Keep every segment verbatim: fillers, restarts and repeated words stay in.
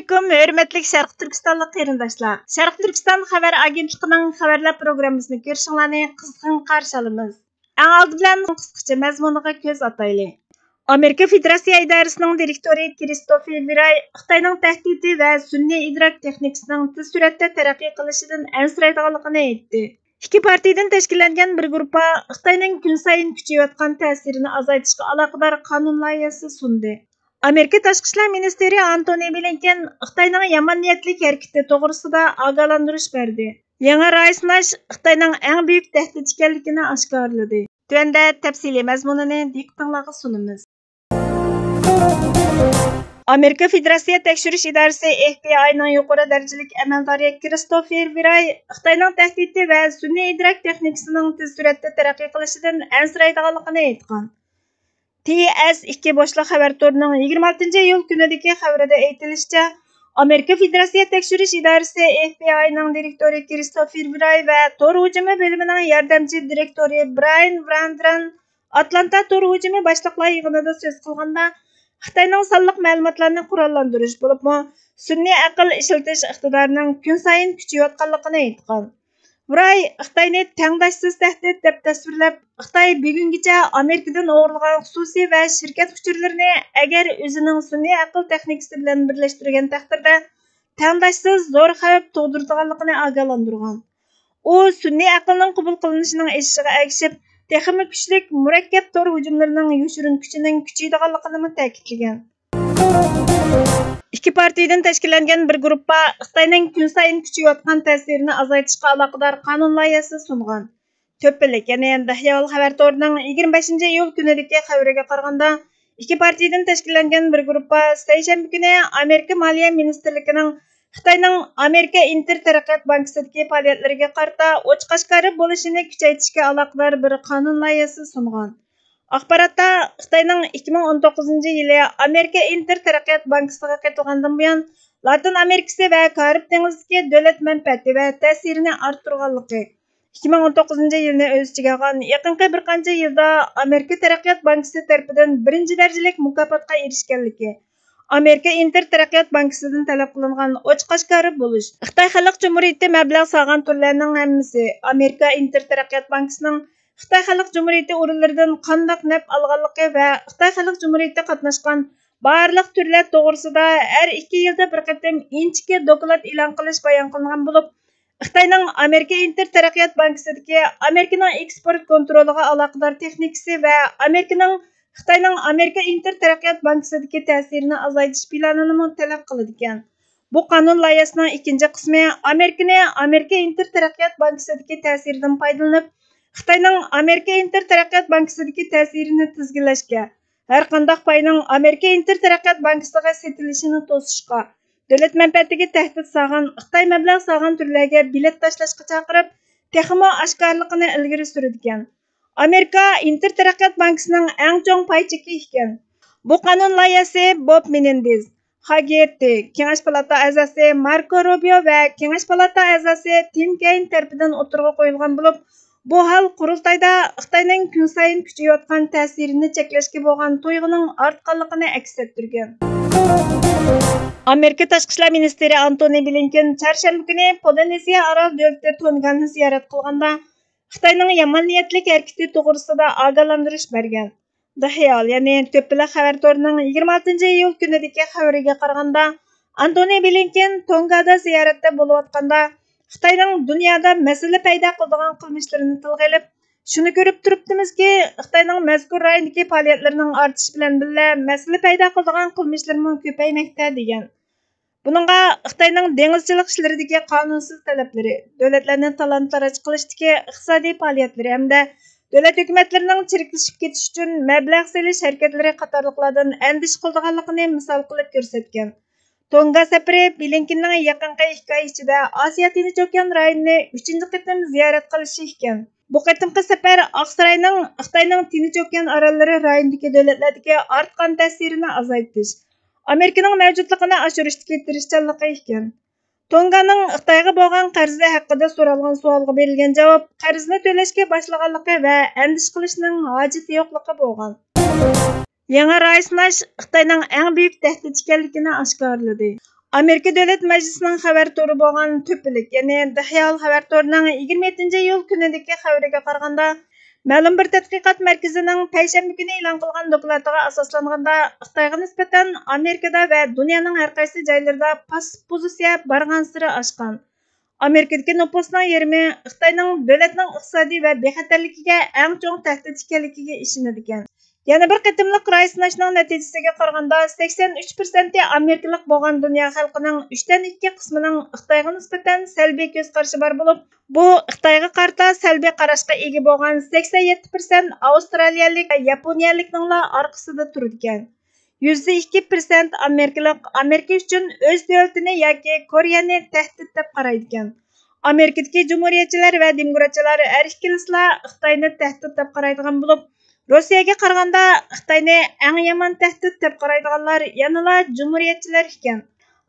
ئەلەيكۇم، ھۆرمەتلىك شەرقىي تۈركىستانلىق قېرىنداشلار! شەرقىي تۈركىستان خەۋەر ئاگېنتلىقىنىڭ خەۋەرلەر پروگراممىسىنى كۆرۈشۈڭلارنى قىزغىن قارشى ئالىمىز. ئەڭ ئالدى بىلەن قىسقىچە مەزمۇنىغا كۆز ئاتايلى. ئامېرىكا فېدېراتسىيە ئىدارىسىنىڭ دىرېكتورى كرىستوفېر ۋىراي خىتاينىڭ تەھدىتى ۋە سۈنئىي ئىدراك تېخنىكىسىنىڭ تېز سۈرئەتتە تەرەققىي قىلىشىدىن ئەنسىرەيدىغانلىقىنى ئېيتتى. ئىككى پارتىيىدىن تەشكىللەنگەن بىر گۇرۇپپا خىتاينىڭ كۈنسايىن كۈچىيىۋاتقان تەسىرىنى ئازايتىشقا ئالاقىدار قانۇن لايىھەسى سۇندى. ئامېرىكا تاشقى ئىشلار مىنىستىرى ئانتونى بلىنكېن خىتاينىڭ يامان نىيەتلىك ھەرىكىتى توغرىسىدا ئاگاھلاندۇرۇش بەردى. يېڭى راي سىناش خىتاينىڭ ئەڭ بۈيۈك تەھدىت ئىكەنلىكىنى ئاشكارىلىدى. تۆۋەندە تەپسىلىي مەزمۇنىنى دىققىتىڭلارغا سۇنىمىز. ئامېرىكا فېدېراتسىيە تەكشۈرۈش ئىدارىسى، ئېف بى ئاينىڭ يۇقىرى دەرىجىلىك ئەمەلدارى كرىستوفېر ۋىراي خىتاينىڭ تەھدىتى ۋە سۈنئىي ئىدراك تېخنىكىسىنىڭ تېز سۈرئەتتە تەرەققىي قىلىشىدىن ئەنسىرەيدىغانلىقىنى ئېيتقان. تى ئېس ئىككى بوشلۇق خەۋەر تورىنىڭ يىگىرمە ئالتىنچى ئىيۇل كۈنىدىكى خەۋىرىدە ئېيتىلىشىچە، ئامېرىكا فېدېراتسىيە تەكشۈرۈش ئىدارىسى، ئېف بى ئاينىڭ دىرېكتورى كرىستوفېر ۋىراي ۋە تور ھۇجۇمى بۆلۈمىنىڭ ياردەمچى دىرېكتورى برايان ۋراندران ئاتلانتا تور ھۇجۇمى باشلىقلار يىغىنىدا سۆز قىلغاندا، خىتاينىڭ سانلىق مەلۇماتلارنى قوراللاندۇرۇش، بولۇپمۇ سۈنئىي ئەقىل ئىشلىتىش ئىقتىدارىنىڭ كۈنسايىن كۈچىيىۋاتقانلىقىنى ئېيتقان. ۋىراي خىتاينى تەڭداشسىز تەھدىت دەپ تەسۋىرلەپ، خىتاي بۈگۈنگىچە ئامېرىكىدىن ئوغرىلىغان خۇسۇسىي ۋە شىركەت ئۇچۇرلىرىنى ئەگەر ئۆزىنىڭ سۈنئىي ئەقىل تېخنىكىسى بىلەن بىرلەشتۈرگەن تەقدىردە، تەڭداشسىز زور خەۋپ تۇغدۇرىدىغانلىقىنى ئاگاھلاندۇرغان. ئۇ سۈنئىي ئەقىلنىڭ قوبۇل قىلىنىشىنىڭ ئېشىشىغا ئەگىشىپ، تېخىمۇ كۈچلۈك، مۇرەككەپ تور ھۇجۇملىرىنىڭ يوشۇرۇن كۈچىنىڭ كۈچىيىدىغانلىقىنىمۇ تەكىتلىگەن. ئىككى پارتىيىدىن تەشكىللەنگەن بىر گۇرۇپپا خىتاينىڭ كۈنسايىن كۈچىيىۋاتقان تەسىرىنى ئازايتىشقا ئالاقىدار قانۇن لايىھەسى سۇنغان. تۆپىلىك، يەنى دەھياۋال خەۋەر تورىنىڭ يىگىرمە بەشىنچى ئىيۇل كۈنىدىكى خەۋىرىگە قارىغاندا، ئىككى پارتىيىدىن تەشكىللەنگەن بىر گۇرۇپپا سەيشەنبە كۈنى ئامېرىكا مالىيە مىنىستىرلىكىنىڭ خىتاينىڭ ئامېرىكا ئىنتېر تەرەققىيات بانكىسىدىكى پائالىيەتلىرىگە قارىتا ئوچۇق-ئاشكارا بولۇشىنى كۈچەيتىشكە ئالاقىدار بىر قانۇن لايىھەسى سۇنغان. ئاخباراتتا خىتاينىڭ ئىككى مىڭ ئون توققۇزىنچى يىلى ئامېرىكا ئىنتېر تەرەققىيات بانكىسىغا قېتىلغاندىن بۇيان، لاتىن ئامېرىكىسى ۋە كارىب دېڭىزىدىكى دۆلەت مەنپەئەتى ۋە تەسىرىنى ئارتتۇرغانلىقى، ئىككى مىڭ ئون توققۇزىنچى يىلنى ئۆز ئىچىگە ئالغان يېقىنقى بىر قانچە يىلدا ئامېرىكا تەرەققىيات بانكىسى تەرىپىدىن بىرىنچى دەرىجىلىك مۇكاپاتقا ئېرىشكەنلىكى، ئامېرىكا ئىنتېر تەرەققىيات بانكىسىدىن تەلەپ قىلىنغان ئوچۇق-ئاشكارا بولۇش، خىتاي خەلق جۇمھۇرىيىتى مەبلەغ سالغان تۈرلەرنىڭ ھەممىسى ئامېرىكا ئىنتېر تەرەققىيات بانكىسىنىڭ خىتاي خەلق جۇمھۇرىيىتى ئورۇنلىرىدىن قانداق نەپ ئالغانلىقى ۋە خىتاي خەلق جۇمھۇرىيىتى قاتناشقان بارلىق تۈرلەر توغرىسىدا ھەر ئىككى يىلدا بىر قېتىم ئىنچىكە دوكلات ئېلان قىلىش بايان قىلىنغان بولۇپ، خىتاينىڭ ئامېرىكا ئىنتېر تەرەققىيات بانكىسىدىكى ئامېرىكىنىڭ ئېكسپورت كونترولىغا ئالاقىدار تېخنىكىسى ۋە ئامېرىكىنىڭ خىتاينىڭ ئامېرىكا ئىنتېر تەرەققىيات بانكىسىدىكى تەسىرىنى ئازايتىش پىلانىنىمۇ تەلەپ قىلىدىكەن. بۇ قانۇن لايىھەسىنىڭ ئىككىنچى قىسمى ئامېرىكىنى ئامېرىكا ئىنتېر تەرەققىيات بانكىسىدىكى تەسىرىدىن پايدىلىنىپ، خىتاينىڭ ئامېرىكا ئىنتېر تەرەققىيات بانكىسىدىكى تەسىرىنى تىزگىنلەشكە، ھەر قانداق پاينىڭ ئامېرىكا ئىنتېر تەرەققىيات بانكىسىغا سېتىلىشىنى توسۇشقا، دۆلەت مەنپەئەتىگە تەھدىت سالغان خىتاي مەبلەغ سالغان تۈرلەرگە بېلەت تاشلاشقا چاقىرىپ، تېخىمۇ ئاشكارىلىقىنى ئىلگىرى سۈرىدىكەن. ئامېرىكا ئىنتېر تەرەققىيات بانكىسىنىڭ ئەڭ چوڭ پاي چېكى ئىكەن. بۇ قانۇن لايىھەسى بوب مېنېندېز، خاگېتتى، كېڭەش پالاتا ئەزاسى ماركو روبىيو ۋە كېڭەش پالاتا ئەزاسى تىم كەين تەرىپىدىن ئوتتۇرىغا قويۇلغان بولۇپ، بۇ ھال قۇرۇلتايدا خىتاينىڭ كۈنسايىن كۈچىيىۋاتقان تەسىرىنى چەكلەشكە بولغان تۇيغۇنىڭ ئارتقانلىقىنى ئەكس ئەتتۈرگەن. ئامېرىكا تاشقى ئىشلار مىنىستىرى ئانتونى بلىنكېن چارشەنبە كۈنى پولىنېزىيە ئارال دۆلىتى تونگانى زىيارەت قىلغاندا، خىتاينىڭ يامان نىيەتلىك ھەرىكىتى توغرىسىدا ئاگاھلاندۇرۇش بەرگەن. دېخىيال، يەنى تۆپىلىك خەۋەر تورىنىڭ يىگىرمە ئالتىنچى ئىيۇل كۈنىدىكى خەۋىرىگە قارىغاندا، ئانتونى بلىنكېن تونگادا زىيارەتتە بولۇۋاتقاندا، خىتاينىڭ دۇنيادا مەسىلە پەيدا قىلىدىغان قىلمىشلىرىنى تىلغا ئېلىپ، شۇنى كۆرۈپ تۇرۇپتىمىزكى، خىتاينىڭ مەزكۇر رايوندىكى پائالىيەتلىرىنىڭ ئارتىشى بىلەن بىللە، مەسىلە پەيدا قىلىدىغان قىلمىشلىرىمۇ كۆپەيمەكتە، دېگەن. بۇنىڭغا خىتاينىڭ دېڭىز چىلىق ئىشلىرىدىكى قانۇنسىز تەلەپلىرى، دۆلەتلەرنى تالان-تاراج قىلىشتىكى ئىقتىسادىي پائالىيەتلىرى ھەمدە دۆلەت ھۆكۈمەتلىرىنىڭ چىرىكلىشىپ كېتىش ئۈچۈن مەبلەغ سېلىش ھەرىكەتلىرى قاتارلىقلاردىن ئەندىشە قىلىدىغانلىقىنى مىسال قىلىپ كۆرسەتكەن. تونگا سەپىرى بلىنكېننىڭ يېقىنقى ئىككى ئاي ئىچىدە ئاسىيا تىنچ ئوكيان رايونىنى ئۈچىنچى قېتىم زىيارەت قىلىشى ئىكەن. بۇ قېتىمقى سەپەر ئاقساراينىڭ خىتاينىڭ تىنچ ئوكيان ئاراللىرى رايونىدىكى دۆلەتلەردىكى ئارتقان تەسىرىنى ئازايتىش، ئامېرىكىنىڭ مەۋجۇتلۇقىنى ئاشۇرۇشتىكى تىرىشچانلىقى ئىكەن. تونگانىڭ خىتايغا بولغان قەرزى ھەققىدە سورالغان سوئالغا بېرىلگەن جاۋاب قەرزنى تۆلەشكە باشلىغانلىقى ۋە ئەندىشە قىلىشنىڭ ھاجىتى يوقلۇقى بولغان. يېڭى راي سىناش خىتاينىڭ ئەڭ بۈيۈك تەھدىت ئىكەنلىكىنى ئاشكارىلىدى. ئامېرىكا دۆلەت مەجلىسىنىڭ خەۋەر تورى بولغان تۆپىلىك، يەنى دېھيال خەۋەر تورىنىڭ يىگىرمە يەتتىنچى ئىيۇل كۈنىدىكى خەۋىرىگە قارىغاندا، مەلۇم بىر تەتقىقات مەركىزىنىڭ پەيشەنبە كۈنى ئېلان قىلغان دوكلاتىغا ئاساسلانغاندا، خىتايغا نىسبەتەن ئامېرىكىدا ۋە دۇنيانىڭ ھەر قايسى جايلىرىدا پاسسىپ پوزىتسىيە بارغانسېرى ئاشقان. ئامېرىكىدىكى نوپۇسنىڭ يېرىمى خىتاينىڭ دۆلەتنىڭ ئىقتىسادىي ۋە بىخەتەرلىكىگە ئەڭ چوڭ تەھدىت ئىكەنلىكىگە ئىشىنىدىكەن. يەنە بىر قېتىملىق راي سىناشنىڭ نەتىجىسىگە قارىغاندا، سەكسەن ئۈچ پىرسەنتى ئامېرىكىلىق بولغان دۇنيا خەلقىنىڭ ئۈچتىن ئىككى قىسمىنىڭ خىتايغا نىسبەتەن سەلبىي كۆز قارىشى بار بولۇپ، بۇ خىتايغا قارىتا سەلبىي قاراشقا ئىگە بولغان سەكسەن يەتتە پىرسەنت ئاۋسترالىيەلىك ۋە ياپونىيەلىكنىڭلا ئارقىسىدا تۇرىدىكەن. يۈزدە ئىككى پىرسەنت ئامېرىكىلىق ئامېرىكا ئۈچۈن ئۆز دۆلىتىنى ياكى كورېيەنى تەھدىت دەپ قارايدىكەن. ئامېرىكىدىكى جۇمھۇرىيەتچىلەر ۋە دېموكراتچىلار ھەر ئىككىلىسىلا خىتاينى تەھدىت دەپ قارايدىغان بولۇپ، روسىيەگە قارىغاندا خىتاينى ئەڭ يامان تەھدىت دەپ قارايدىغانلار يەنىلا جۇمھۇرىيەتچىلەر ئىكەن.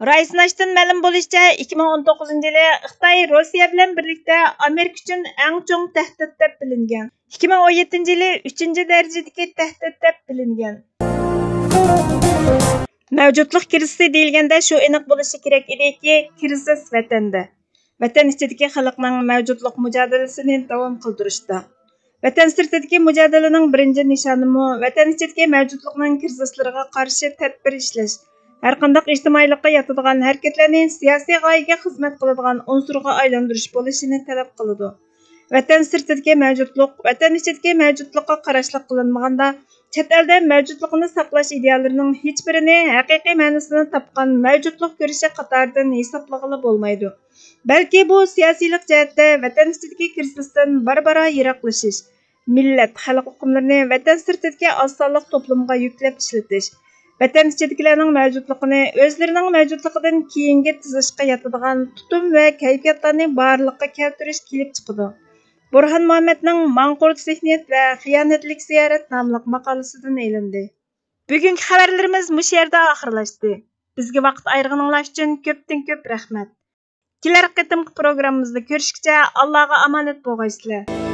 راي سىناشتىن مەلۇم بولۇشىچە، ئىككى مىڭ ئون توققۇزىنچى يىلى خىتاي روسىيە بىلەن بىرلىكتە ئامېرىكا ئۈچۈن ئەڭ چوڭ تەھدىت دەپ بىلىنگەن. ئىككى مىڭ ئون يەتتىنچى يىلى ئۈچىنچى دەرىجىدىكى تەھدىت دەپ بىلىنگەن. مەۋجۇتلۇق كىرىزىسى دېيىلگەندە شۇ ئېنىق بولۇشى كېرەك ئىدىكى، كىرىزىس ۋەتەندە. ۋەتەن ئىچىدىكى خەلقنىڭ مەۋجۇتلۇق مۇجادىلىسىنى داۋام قىلدۇرۇشتا. ۋەتەن سىرتىدىكى مۇجادىلىنىڭ بىرىنچى نىشانىمۇ ۋەتەن ئىچىدىكى مەۋجۇتلۇقنىڭ كىرىزىسلىرىغا قارشى تەدبىر ئىشلەش، ھەرقانداق ئىجتىمائىيلىققا ياتىدىغان ھەرىكەتلەرنى سىياسىي غايىگە خىزمەت قىلىدىغان ئۇنسۇرغا ئايلاندۇرۇش بولۇشىنى تەلەپ قىلىدۇ. ۋەتەن سىرتىدىكى مەۋجۇتلۇق ۋەتەن ئىچىدىكى مەۋجۇتلۇققا قاراشلىق قىلىنمىغاندا، چەت ئەلدە مەۋجۇتلۇقىنى ساقلاش ئىدىيەلىرىنىڭ ھېچبىرىنى ھەقىقىي مەنىسىنى تاپقان مەۋجۇتلۇق كۈرىشى قاتارىدىن ھېسابلىغىلى بولمايدۇ. بەلكى بۇ سىياسىيلىق جەھەتتە ۋەتەن ئىچىدىكى كىرىزىستىن بارا-بارا يىراقلىشىش، مىللەت، خەلق ئۇقۇملىرىنى ۋەتەن سىرتىدىكى ئاز سانلىق توپلۇمغا يۈكلەپ ئىشلىتىش، ۋەتەن ئىچىدىكىلەرنىڭ مەۋجۇتلۇقىنى ئۆزلىرىنىڭ مەۋجۇتلۇقىدىن كېيىنگە تىزىشقا ياتىدىغان تۇتۇم ۋە كەيپىياتلارنى بارلىققا كەلتۈرۈش كېلىپ چىقىدۇ. بۇرھان مۇھەممەدنىڭ ماڭقۇرت زېھنىيەت ۋە خىيانەتلىك زىيارەت ناملىق ماقالىسىدىن ئېلىندى. بۈگۈنكى خەۋەرلىرىمىز مۇشۇ يەردە ئاخىرلاشتى. بىزگە ۋاقىت ئايرىغىنىڭلار ئۈچۈن كۆپتىن كۆپ رەھمەت. كېلەر قېتىمقى پروگراممىمىزدا كۆرۈشكىچە ئاللاغا ئامانەت بولغايسىلەر.